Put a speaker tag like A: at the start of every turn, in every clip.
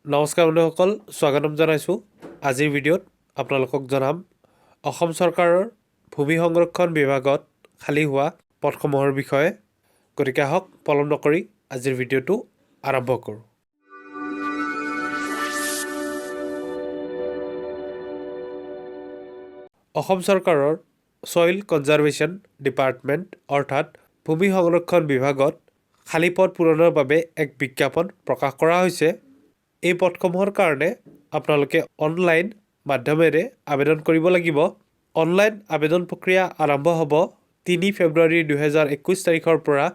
A: নমস্কাৰ বন্ধুসকল, স্বাগতম জনাইছোঁ। আজিৰ ভিডিঅ'ত আপোনালোকক জনাম অসম চৰকাৰৰ ভূমি সংৰক্ষণ বিভাগত খালী হোৱা পদসমূহৰ বিষয়ে। গতিকে আহক, পলম নকৰি আজিৰ ভিডিঅ'টো আৰম্ভ কৰোঁ। অসম চৰকাৰৰ ছইল কনজাৰভেশ্যন ডিপাৰ্টমেণ্ট অৰ্থাৎ ভূমি সংৰক্ষণ বিভাগত খালী পদ পূৰণৰ বাবে এক বিজ্ঞাপন প্ৰকাশ কৰা হৈছে। এই পদসমূহৰ কাৰণে আপোনালোকে অনলাইন মাধ্যমেৰে আবেদন কৰিব লাগিব। অনলাইন আবেদন প্ৰক্ৰিয়া আৰম্ভ হ'ব 3 ফেব্ৰুৱাৰী 2021 তাৰিখৰ পৰা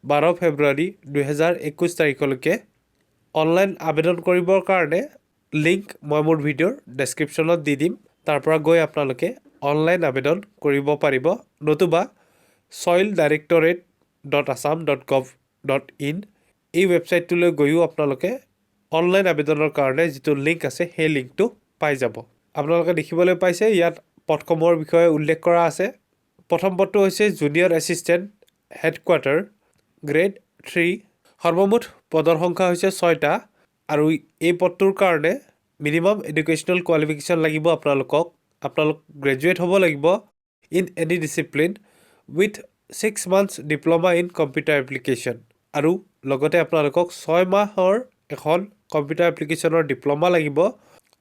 A: 12 ফেব্ৰুৱাৰী 2021 তাৰিখলৈকে। অনলাইন আবেদন কৰিবৰ কাৰণে লিংক মই মোৰ ভিডিঅ'ৰ ডেছক্ৰিপশ্যনত দি দিম। তাৰ পৰা গৈ আপোনালোকে অনলাইন আবেদন কৰিব পাৰিব, নতুবা soildirectorate.assam.gov.in এই ৱেবছাইটটোলৈ গৈও আপোনালোকে অনলাইন আবেদনৰ কাৰণে যিটো লিংক আছে, সেই লিংকটো পাই যাব। আপোনালোকে দেখিবলৈ পাইছে, ইয়াত পদসমূহৰ বিষয়ে উল্লেখ কৰা আছে। প্ৰথম পদটো হৈছে Junior Assistant, Headquarter, Grade 3। সৰ্বমুঠ পদৰ সংখ্যা হৈছে ছয়টা আৰু এই পদটোৰ কাৰণে মিনিমাম এডুকেশ্যনেল কোৱালিফিকেশ্যন লাগিব আপোনালোকক, আপোনালোক গ্ৰেজুৱেট হ'ব লাগিব in any discipline with 6 months diploma in computer application আৰু লগতে আপোনালোকক 6 মাহৰ এখন কম্পিউটাৰ এপ্লিকেশ্যনৰ ডিপ্ল'মা লাগিব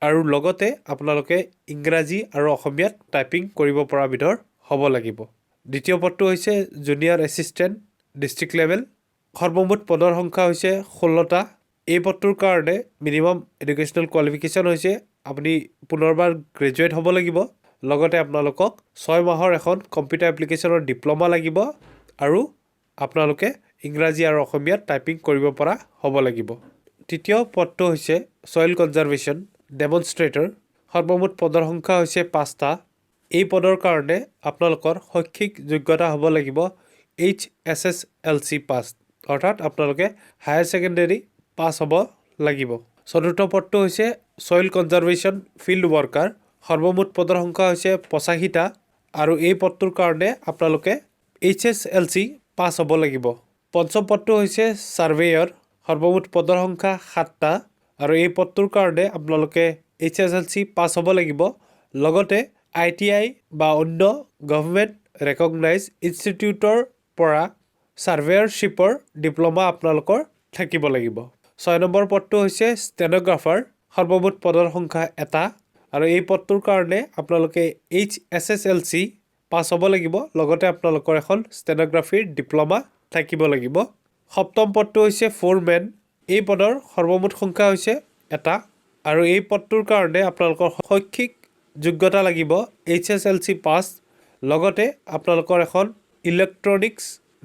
A: আৰু লগতে আপোনালোকে ইংৰাজী আৰু অসমীয়াত টাইপিং কৰিব পৰা বিধৰ হ'ব লাগিব। দ্বিতীয় পদটো হৈছে জুনিয়ৰ এছিষ্টেণ্ট, ডিষ্ট্ৰিক্ট লেভেল। সৰ্বমুঠ পদৰ সংখ্যা হৈছে 16টা। এই পদটোৰ কাৰণে মিনিমাম এডুকেশ্যনেল কোৱালিফিকেশ্যন হৈছে আপুনি পুনৰবাৰ গ্ৰেজুৱেট হ'ব লাগিব, লগতে আপোনালোকক 6 মাহৰ এখন কম্পিউটাৰ এপ্লিকেশ্যনৰ ডিপ্ল'মা লাগিব আৰু আপোনালোকে ইংৰাজী আৰু অসমীয়াত টাইপিং কৰিব পৰা হ'ব লাগিব। তৃতীয় পদটো হৈছে ছইল কনজাৰভেশ্যন ডেমনষ্ট্ৰেটৰ। সৰ্বমুঠ পদৰ সংখ্যা হৈছে পাঁচটা। এই পদৰ কাৰণে আপোনালোকৰ শৈক্ষিক যোগ্যতা হ'ব লাগিব এইচএছএছএলচি পাছ, অৰ্থাৎ আপোনালোকে হায়াৰ ছেকেণ্ডেৰী পাছ হ'ব লাগিব। চতুৰ্থ পদটো হৈছে ছইল কনজাৰভেশ্যন ফিল্ড ৱৰ্কাৰ। সৰ্বমুঠ পদৰ সংখ্যা হৈছে 85টা আৰু এই পদটোৰ কাৰণে আপোনালোকে এইচএছএলচি পাছ হ'ব লাগিব। পঞ্চম পদটো হৈছে ছাৰ্ভেয়ৰ। সৰ্বমুঠ পদৰ সংখ্যা সাতটা আৰু এই পদটোৰ কাৰণে আপোনালোকে এইচএছএলচি পাছ হ'ব লাগিব, লগতে আইটিআই বা অন্য গভমেণ্ট ৰেকগনাইজ ইনষ্টিটিউটৰ পৰা ছাৰ্ভেয়ৰশ্বিপৰ ডিপ্ল'মা আপোনালোকৰ থাকিব লাগিব। ছয় নম্বৰ পদটো হৈছে ষ্টেন'গ্ৰাফাৰ। সৰ্বমুঠ পদৰ সংখ্যা এটা আৰু এই পদটোৰ কাৰণে আপোনালোকে এইচএছএছএলচি পাছ হ'ব লাগিব, লগতে আপোনালোকৰ এখন ষ্টেন'গ্ৰাফীৰ ডিপ্ল'মা থাকিব লাগিব। সপ্তম পদটো হৈছে ফ'ৰমেন। এই পদৰ সৰ্বমুঠ সংখ্যা হৈছে এটা আৰু এই পদটোৰ কাৰণে আপোনালোকৰ শৈক্ষিক যোগ্যতা লাগিব এইচএছএলচি পাছ, লগতে আপোনালোকৰ এখন ইলেক্ট্ৰনিক্স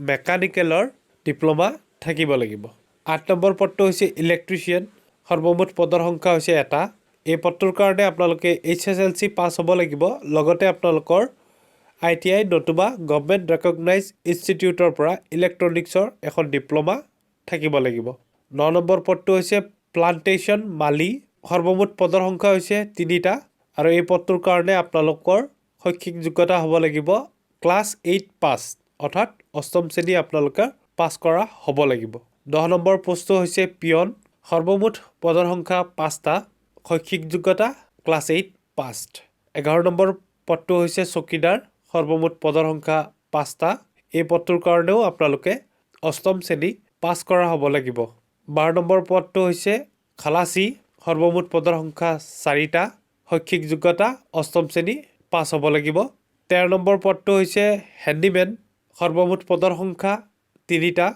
A: মেকানিকেলৰ ডিপ্ল'মা থাকিব লাগিব। আঠ নম্বৰ পদটো হৈছে ইলেক্ট্ৰিচিয়ান। সৰ্বমুঠ পদৰ সংখ্যা হৈছে এটা। এই পদটোৰ কাৰণে আপোনালোকে এইচএছএলচি পাছ হ'ব লাগিব, লগতে আপোনালোকৰ আইটিআই নতুবা গভমেণ্ট ৰেকগনাইজ ইনষ্টিটিউটৰ পৰা ইলেক্ট্ৰনিক্সৰ এখন ডিপ্ল'মা থাকিব লাগিব। ন নম্বৰ পদটো হৈছে প্লান্টেশ্যন মালি। সৰ্বমুঠ পদৰ সংখ্যা হৈছে তিনিটা আৰু এই পদটোৰ কাৰণে আপোনালোকৰ শৈক্ষিক যোগ্যতা হ'ব লাগিব ক্লাছ 8 পাছ, অৰ্থাৎ অষ্টম শ্ৰেণী আপোনালোকে পাছ কৰা হ'ব লাগিব। 10 নম্বৰ পষ্টটো হৈছে পিয়ন। সৰ্বমুঠ পদৰ সংখ্যা পাঁচটা। শৈক্ষিক যোগ্যতা ক্লাছ 8 পাছ। 11 নম্বৰ পদটো হৈছে চকীদাৰ। সৰ্বমুঠ পদৰ সংখ্যা পাঁচটা। এই পদটোৰ কাৰণেও আপোনালোকে অষ্টম শ্ৰেণী পাছ কৰা হ'ব লাগিব। 12 নম্বৰ পদটো হৈছে খালাচী। সৰ্বমুঠ পদৰ সংখ্যা চাৰিটা। শৈক্ষিক যোগ্যতা অষ্টম শ্ৰেণী পাছ হ'ব লাগিব। 13 নম্বৰ পদটো হৈছে হেণ্ডিমেন। সৰ্বমুঠ পদৰ সংখ্যা তিনিটা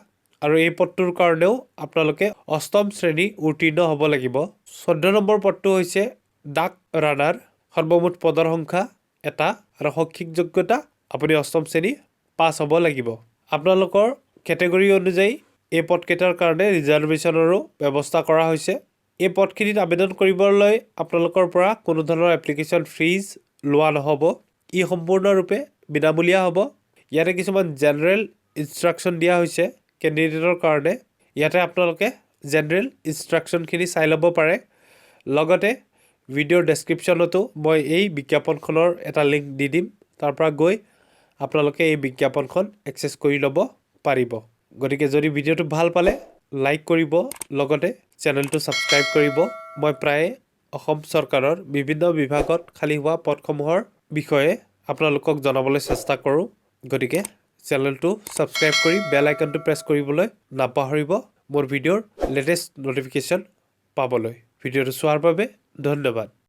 A: আৰু এই পদটোৰ কাৰণেও আপোনালোকে অষ্টম শ্ৰেণী উত্তীৰ্ণ হ'ব লাগিব। 14 নম্বৰ পদটো হৈছে ডাক ৰানাৰ। সৰ্বমুঠ পদৰ সংখ্যা এটা আৰু শৈক্ষিক যোগ্যতা আপুনি অষ্টম শ্ৰেণী পাছ হ'ব লাগিব। আপোনালোকৰ কেটেগৰী অনুযায়ী এই পদকেইটাৰ কাৰণে ৰিজাৰ্ভেশ্যনৰো ব্যৱস্থা কৰা হৈছে। এই পদখিনিত আবেদন কৰিবলৈ আপোনালোকৰ পৰা কোনো ধৰণৰ এপ্লিকেশ্যন ফিজ লোৱা নহ'ব। ই সম্পূৰ্ণৰূপে বিনামূলীয়া হ'ব। ইয়াতে কিছুমান জেনেৰেল ইনষ্ট্ৰাকশ্যন দিয়া হৈছে কেণ্ডিডেটৰ কাৰণে। ইয়াতে আপোনালোকে জেনেৰেল ইনষ্ট্ৰাকশ্যনখিনি চাই ল'ব পাৰে। লগতে ভিডিঅ'ৰ ডেছক্ৰিপশ্যনতো মই এই বিজ্ঞাপনখনৰ এটা লিংক দি দিম। তাৰ পৰা গৈ আপোনালোকে এই বিজ্ঞাপনখন একচেছ কৰি ল'ব পাৰিব। গতিকে যদি ভিডিঅ'টো ভাল পালে লাইক কৰিব, লগতে চেনেলটো ছাবস্ক্ৰাইব কৰিব। মই প্ৰায়ে অসম চৰকাৰৰ বিভিন্ন বিভাগত খালী হোৱা পদসমূহৰ বিষয়ে আপোনালোকক জনাবলৈ চেষ্টা কৰোঁ। গতিকে চেনেলটো ছাবস্ক্ৰাইব কৰি বেল আইকনটো প্ৰেছ কৰিবলৈ নাপাহৰিব মোৰ ভিডিঅ'ৰ লেটেষ্ট ন'টিফিকেশ্যন পাবলৈ। ভিডিঅ'টো চোৱাৰ বাবে ধন্যবাদ।